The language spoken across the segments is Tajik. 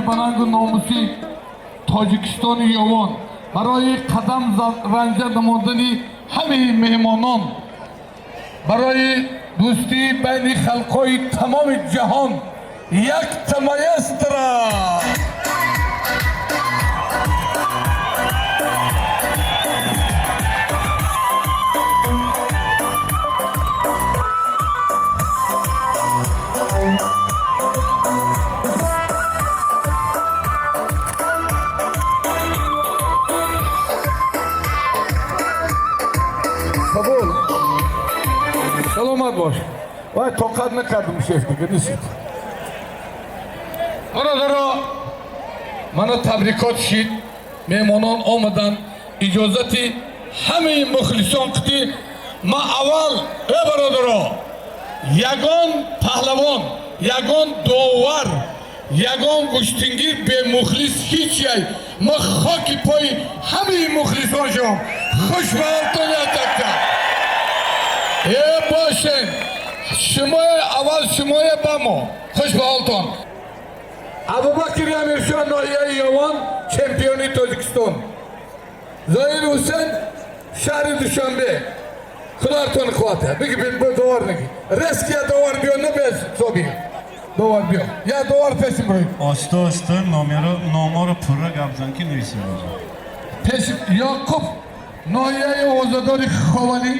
Ба нангу номуси Тоҷикистони Ёвон, барои қадам ранҷа намудани ҳамаи меҳмонон, барои дӯстии байни халқҳои тамоми ҷаҳон якта маэстро. Қабул, саломат бош. Вай, тоқат накардум, шеф, дига нисид. Бародаро, мана табрикот шид, меҳмонон омаданд. Иҷозати ҳамаи мухлисон қити ма аввал, э бародаро, ягон паҳлавон, ягон довар, ягон гӯштингир бемухлис ҳеҷ яй. Ма хоки пои ҳамаи мухлисон шавам. Хуш ба ҳолтон, якакка э бошен. Шумоя аввал, шумоя ба мо. Хуш ба ҳолтон. Абубакри Амиршоҳ, ноҳияи Ёвон, чемпиони Тоҷикистон. Зоир Ҳусен, шаҳри Душанбе. Худоятон қувват. Биги, довар неги резко, я довар биё, на без соби довар биё, я довар пешим рӯй. Оста оста номеро, номоро пурра гап зан, ки нависем. Пеш Ёқуб, ноҳияи Озадори Ховалӣ,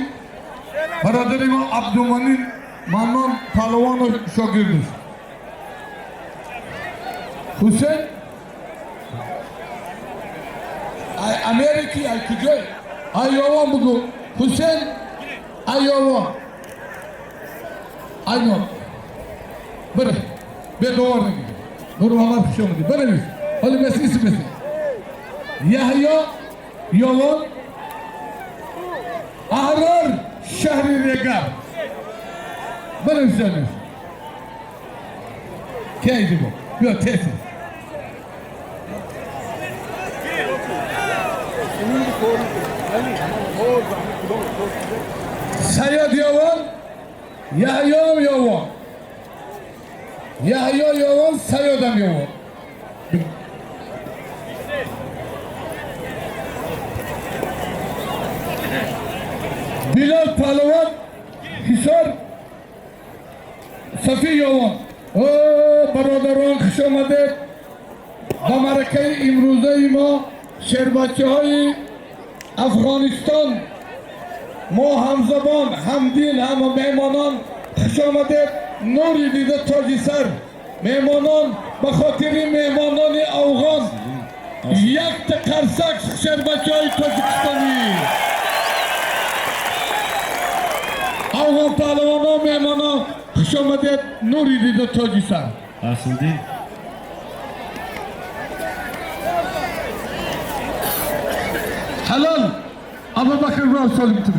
бародари мо Абдуманин Маннон паҳлавону шогирдуш. Ҳусен ай Америки, ай куҷой, ай Ёвон бугу. Ҳусен ай Ёвон, ай ном бир бедовар неги. Нурмуҳаммад, хуш омадӣ. Бинавис ҳоли меси исм меси. Яҳё, Ёвон. Аҳрор, шаҳри Регар. Бинавис. Кӣ бо биё, тез. Саёд, Ёвон. Яҳём Ёвон, Яҳё Ёвон, Саёдам Ёвон. Билол паҳлавон, Ҳисор. Сафи, Ёвон. О бародарон, хуш омадед ба маъракаи имрӯзаи мо. Шербачаҳои Афғонистон, мо ҳамзабон, ҳамдин, ҳама меҳмонон, хуш омадед. Нури дида, тоҷи сар меҳмонон, ба хотири меҳмонони афғон якта қарсак, шербачаҳои тоҷикистонӣ, афғон паҳлавонон, меҳмонон, хуш омадед. Нури дида, тоҷи сар. Аслиддин. Ҳалол. Абубакр бирав, солим ту.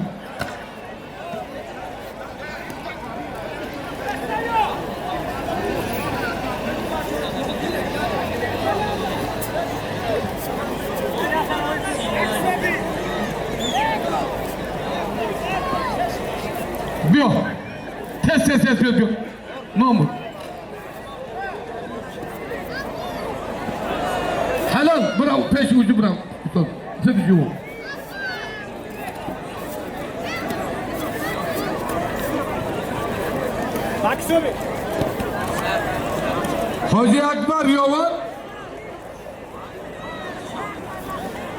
Биё, тез, тез, тез, биё, биё. Номуд ҳалол. Бирав пеши уҷу, бирав, устод сиди. Ҳоҷи Акбар, Ёвон.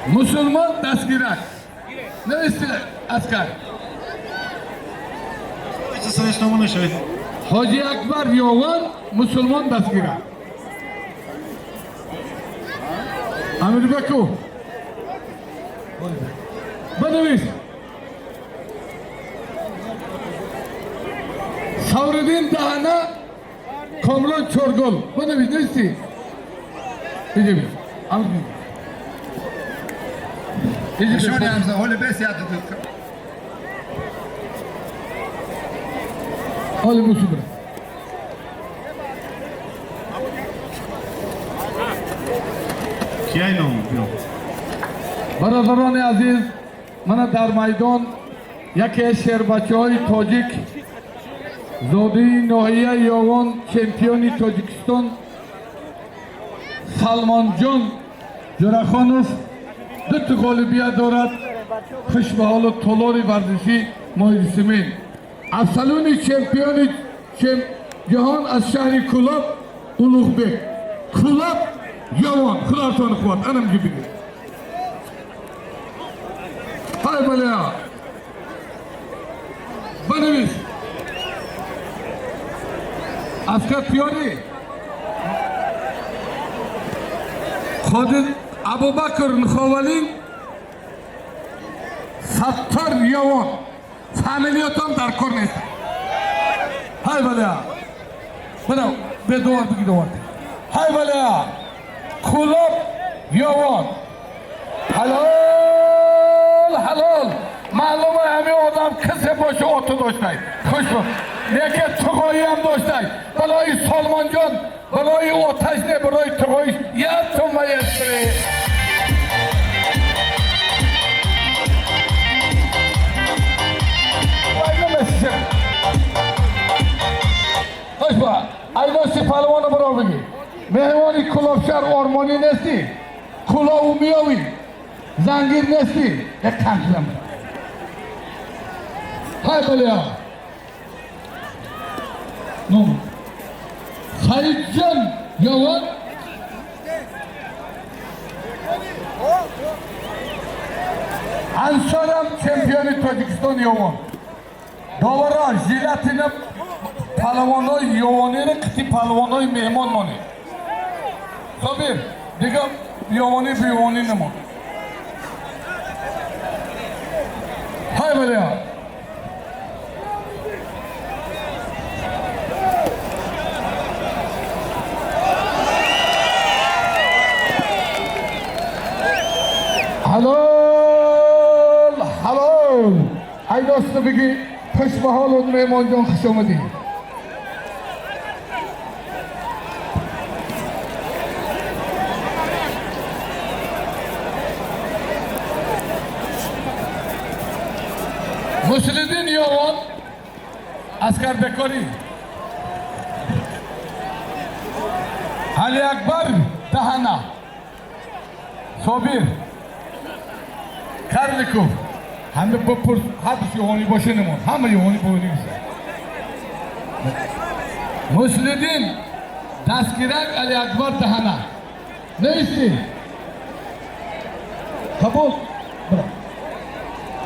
Мусулмон дастгирак нависти, аскар. Санеш номо нашавед. Ҳоҷи Акбар, Ёвон, Мусулмон дастгирак. Амирбеку, бинавис. Савриддин Даҳана, Комрон, Чоргул. Бинавис, нависти. Иҷи Амирбек. Нишони ҳамза ҳоли бес як. Ҳоли мусу бира. Кияй номо биё. Бародарони азиз, мана дар майдон яке аз шербачаҳои тоҷик, зодии ноҳияи Ёвон, чемпиони Тоҷикистон. Салмонҷон Ҷурахонов дута ғолибият дорад. Хуш ба ҳолу толори варзишӣ Моҳирсимин. Абсолютный чемпиони ҷаҳон аз шаҳри Кӯлоб Улуғбек. Кӯлоб Явон. Худотон қувват. Анам бигир. Ҳай баля. Банавис. Аскар Пиёри. Қодир Абубакр Нуховалин, Саттор Явон. Фамилиятон дар кор нест. Ҳай баля. Бана бедовар биги довар. Ҳай баля. Кӯлоб Явон. Ҳалол, ҳалол. Маълума ҳамин одам касе боша оту доштай. Хуш бо. Лекин туғоиам доштай. Балои Солмонҷон, балои оташ не, барои туғоиш як тума як. Хуш ба. Айдоси палвоно баро бигӣ. Меҳмони Кӯлобшаҳр ормонӣ нестӣ. Кӯлову миёвӣ. Зангир нестӣ. Як танкилам. Ҳай баля. Ном. Саидҷон Явон. Ансорам чемпиони Тоҷикистон Явон. Довара жилатина палвонои ёвониро қити палвонои меҳмон монед. Собир, дига ёвонӣ беёвонӣ намон. Ҳай баля. Ҳалол, ҳалол. Ай дӯсту бигӣ хуш ба ҳолут меҳмонҷон, хуш омадӣ. Муслиддин Ёвон, Аскар Бекорӣ. Алиакбар Даҳана. Собир Карликов. Ҳама бипурс, ҳардуш ёвонӣ боша намон. Ҳама ёвонӣ бовонӣ бишад. Муслиддин Дастгирак Алиакбар Даҳана. Нависти? Қабул? Бира.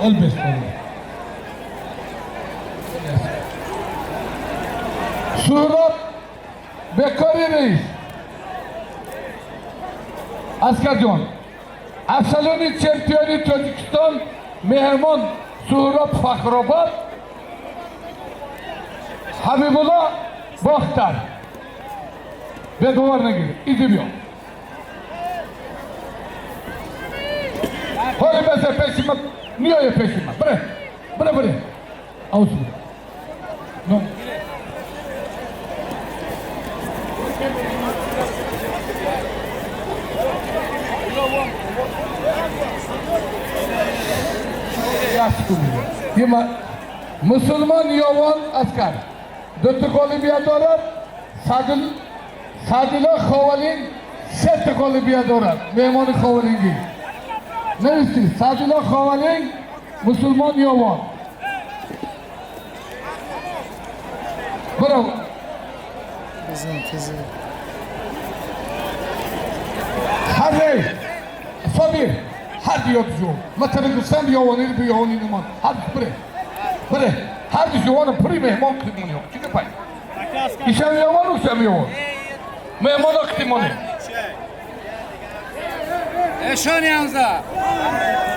Олбес. Суҳроб Бекори раис. Аскарҷон. Абсолютный чемпиони Тоҷикистон меҳмон Суҳроб Фахробод. Ҳабибулло Бохтар. Бедовар нагиред. Иди биё. Ҳоли бесе пеши ма миёя пеши ма. Бире. Бире бире. Аус. Ном. Мусулмон Ёвон Аскар. Дута ғолибият дорад. Садил Садило Ховалин сета ғолибият дорад. Меҳмони Ховалингӣ. Нависти Садило Ховалин, Мусулмон Ёвон. Биров. Бизан тезӣ. Ҳаррей. Собир. Ҳар диёд ҷо. Масалан гуфтам ёвонӣ бу ёвонӣ намон. Ҳар бире. Бире. Ҳар ду ёвона пури меҳмон қимон ё. Чӣ гапай? Ишам ёвон, ушам ёвон. Меҳмона қимоне. Эшони Ҳамза.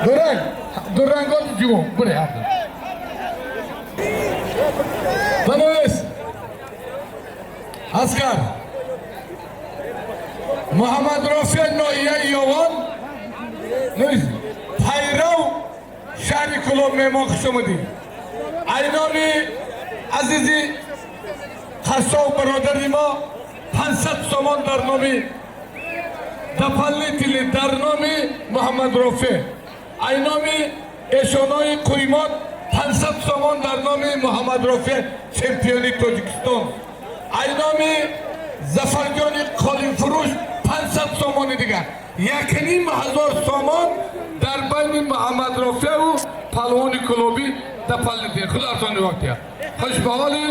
Дуранг. Дурангон ҷо. Бире ҳар ду. Банавис. Аскар. Муҳаммад Рофиа ноҳияи Ёвон. Пайрав шаҳри Кӯлоб меҳмон хуш омадӣ. Айноми азизи қассоб бародари мо 500 сомон дар номи дополнительный дар номи Муҳаммад Рофеъ. Айноми эшонои Қуймот 500 сомон дар номи Муҳаммад Рофеъ чемпиони Тоҷикистон. Айноми Зафарҷони қолинфурӯш. 500 сомони дигар, 1500 сомон дар байни Муҳаммад Рофеъу палвони Кулобӣ дополнительно. Худоатон нигоҳ диҳад. Хуш ба ҳоли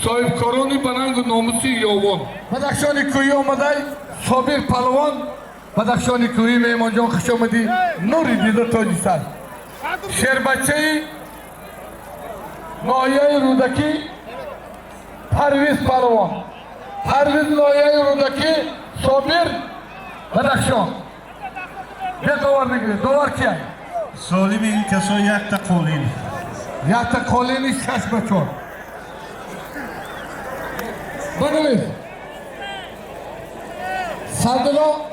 соҳибкорони банангу номуси Ёвон. Бадахшони кӯҳӣ омадай Собир палвон. Бадахшони кӯҳӣ, меҳмонҷон, хуш омадӣ, нури дида, тоҷи сар. Шербачаи ноҳияи Рӯдакӣ Парвиз палвон. Парвиз ноҳияи Рӯдакӣ, Собир Бадахшон. Бе довар мегиред. Довар кия? Солими ин касо якта қолин. Якта қолини, 6-4. Банавис. Садулло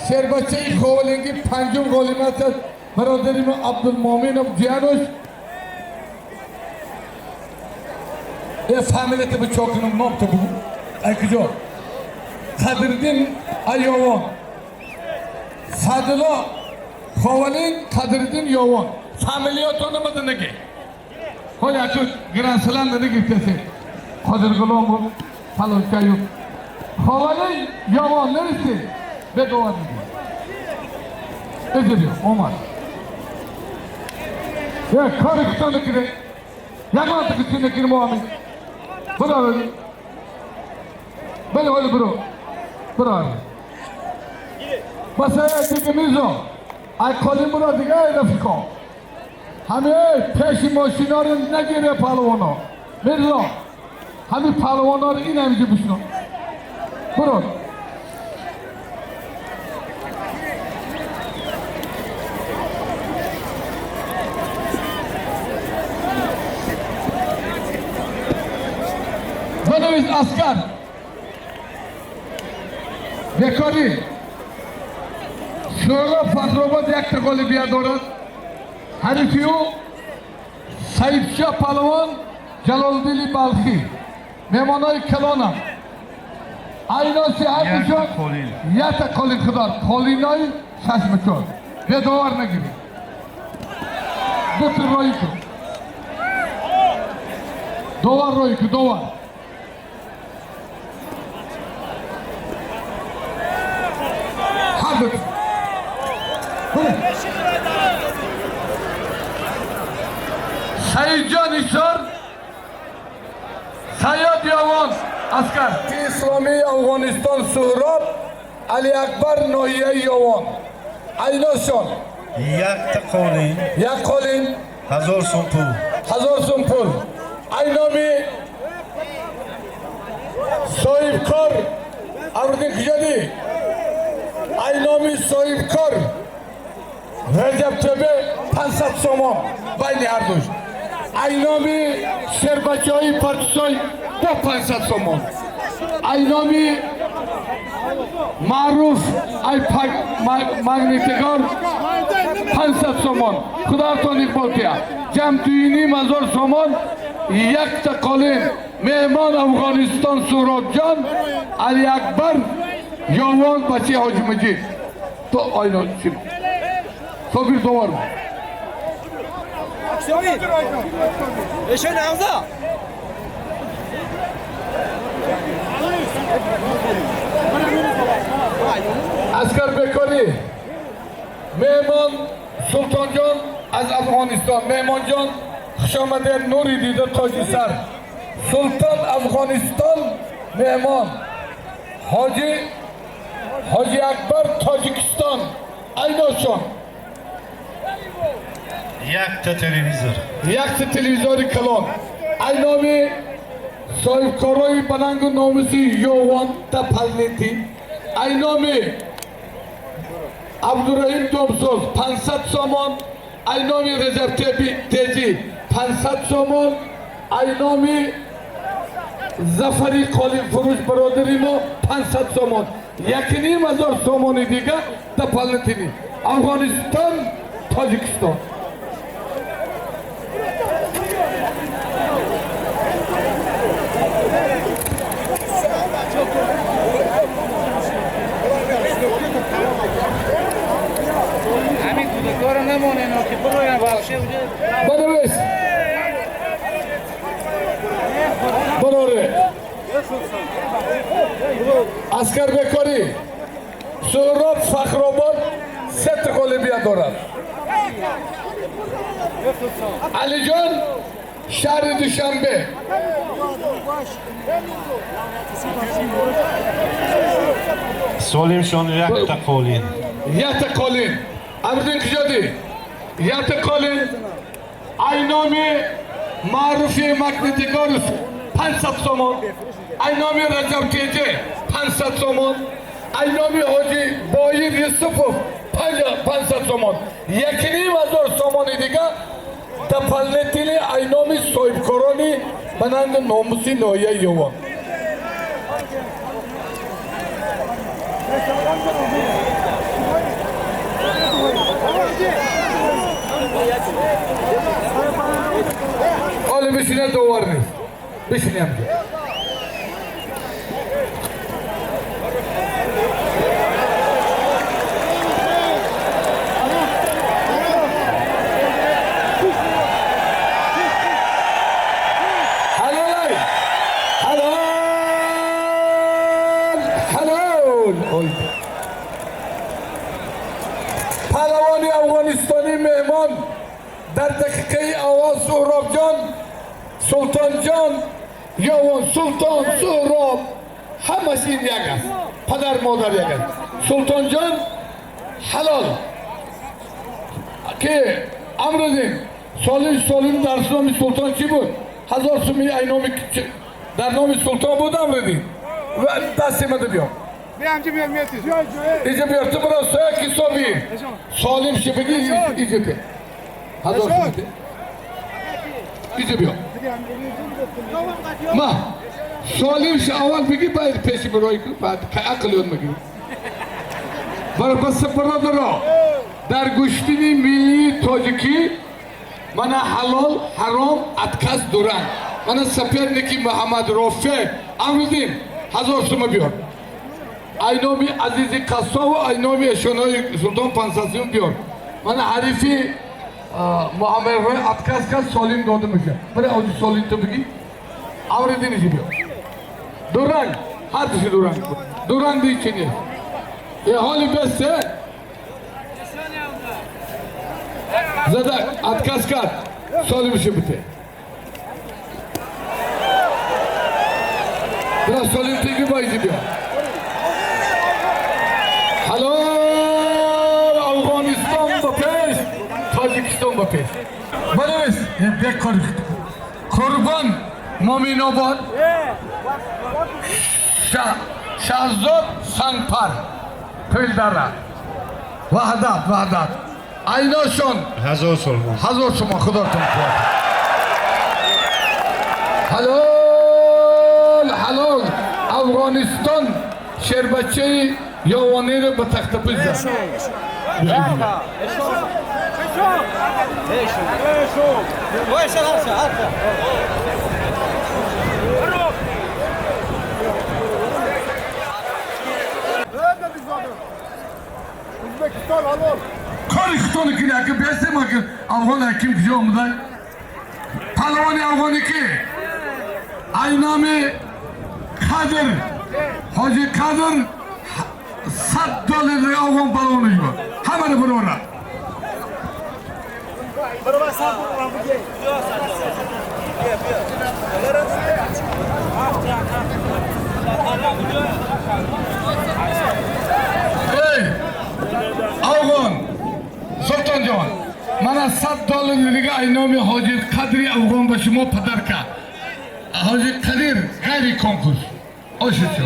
шербачаи Ховалинги панҷум ғолибият аст. Бародари мо Абдулмоминов ҷиянуш. Э, фамилията бичо кунам, ном ту бугу. Ай куҷо? Қадриддин Айёвон. Садулло Ховалин, Қадриддин Ёвон. Фамилиятон омада наги. Ҳоли аку гранд-слэм нагирифтасе. Қодир Ғуломов, Фалончаюб. Ховалин, Ёвон, неристи? Бедовар мегирад. Эҷоди, омад. Е, кори худтон накунед. Ягон тикичи накунем мо ҳамин. Буро. Бале, бале, буро. Буро. Бас дига мирзо. Ай қолин буро дига, ай рафиқо. Ҳаме пеши мошинаро нагире палвоно. Мирзо. Ҳамин палвоноро ин ҳамиҷо бишино. Буро. Банавис Аскар. Бекорӣ. Шӯро Фахробод якта ғолибият дорад. Ҳарифи ӯ Саидшоҳ палвон, Ҷалолиддини Балхӣ. Меҳмонои калонам. Айноси ҳардушон Якта қолин. Якта қолин худо. Қолинои 6-4. Бедовар нагиред. Дутр роӣ кун. Довар роӣ кун, довар. Ҳар ду. Бале. Саидҷон Исор, Саёд Ёвон, Аскар. Исломии Афғонистон Суҳроб, Алиакбар ноҳияи Ёвон. Айносшон. Якта қолин. Як қолин. 1000 сом пул. 1000 сом пул. Айноми соҳибкор Абрудин куҷодӣ? Айноми соҳибкор Раҷаб Төбе 500 сомон байни ҳардуш. Айноми шербачаҳои Партисой бо 500 сомон. Айноми Маъруф ай Магнитигор 500 сомон. Худоатон иқбол кия. Ҷамъ 2500 сомон, якта қолин. Меҳмон Афғонистон Суҳробҷон, Алиакбар Ёвон, бачаи Ҳоҷи Маҷид. То айно чӣ? Собир довар. Эшон Hamza. Аскар Бекорӣ. Меҳмон Султонҷон аз Афғонистон. Меҳмонҷон, хуш омадед, нури дида, тоҷи сар. Султон Афғонистон меҳмон. Ҳоҷи Акбар Тоҷикистон. Айношон. Якта телевизор. Якта телевизори калон. Айноми соҳибкорои банангу номуси Ёвон Тапалнити. Айноми Абдураҳим Домсоз 500 сомон. Айноми Реҷаб Теҷи 500 сомон. Айноми Зафари Қолинфурӯш бародари мо 500 сомон. 1500 сомони дига Тапалнитини. Афғонистон, Тоҷикистон. Ҳамин кӯдакҳоро намонем, ки бироян вообще. Банавис. Бароре. Аскар Бекорӣ. Суҳроб Фахробод сета ғолибият дорад. Алиҷон, шаҳри Душанбе. Солимшон якта қолин. Якта қолин. Амридин, куҷодӣ? Якта қолин. Айноми Маъруфи Магнитогорск 500 сомон, айноми Раҷаб Теҷе 500 сомон, айноми Ҳоҷи Боир Юсупов 500 сомон, 1500 сомони дига дополнительный айноми соҳибкорони ба нанги номуси ноҳияи Ёвон. Ҳоле бишина, довар нест, бишинем. Ҳалолай, ҳалол, ҳалол. Ой. Паҳлавони афғонистонӣ меҳмон дар дақиқаи аввал Суҳробҷон, Султонҷон Ёвон, Султон, Суҳроб, ҳамаш ин як аст, падар модар як аст. Султонҷон, ҳалол. Ки Амрудин, солим, солим. Дар номи Султон чӣ буд? 1000 суми айноми дар номи Султон буд. Амрудин, ва дасти мада биё, иҷа биё, ту бро соя ки соби солим ши бигӣ, иҷа би 1000 суми, иҷа биё. Ма солим ши аввал бигӣ, баъд пеши бирои, баъд ақл ёд мегирӣ. Бас, бародаро, дар гӯштини миллии тоҷикӣ мана ҳалол, ҳаром, отказ дуранд. Мана соперники Муҳаммад Рофе. Амрудин, 1000 сума биёр. Айноми Азизи Қассову айноми эшонои Султон 500 сум биёр. Мана ҳарифи Муҳаммад Рофе отказ кард, солим дода мешавад. Бара оҷи, солим ту бигӣ. Амрудин, иши биёр. Дуранг, ҳар души дуранг, дуранг дичи нест. Е, ҳоли бесте зада отказ кард, солимши бите. Бира, солим тиги боизи биё. Ҳалол. Афғонистон ба пеш, Тоҷикистон ба пеш. Банавис бекор. Қурбон, Моминобод, Шаҳзод, Сангпар, Пилдара, Ваҳдат, Ваҳдат, айношон 1000 сомон. 1000 сомон. Худотон қувват. Ҳалол, ҳалол. Афғонистон шербачаи Ёвониро ба тахтапӯш зад. Узбекистон ҳалол. Кори худтони кини, ака бесем, ака афғон ҳаким куҷо омада? Паҳлавони афғони ки айноми Қадр, Ҳоҷи Қадр, 100 доллар афғон паҳлавони буд. Ҳамаро бирора. Ey афғон Султонҷон, мана 100 доллар дига айноми Ҳоҷи Қадри афғон ба шумо подарка. Ҳоҷи Қадир ғайри конкурс ошичо.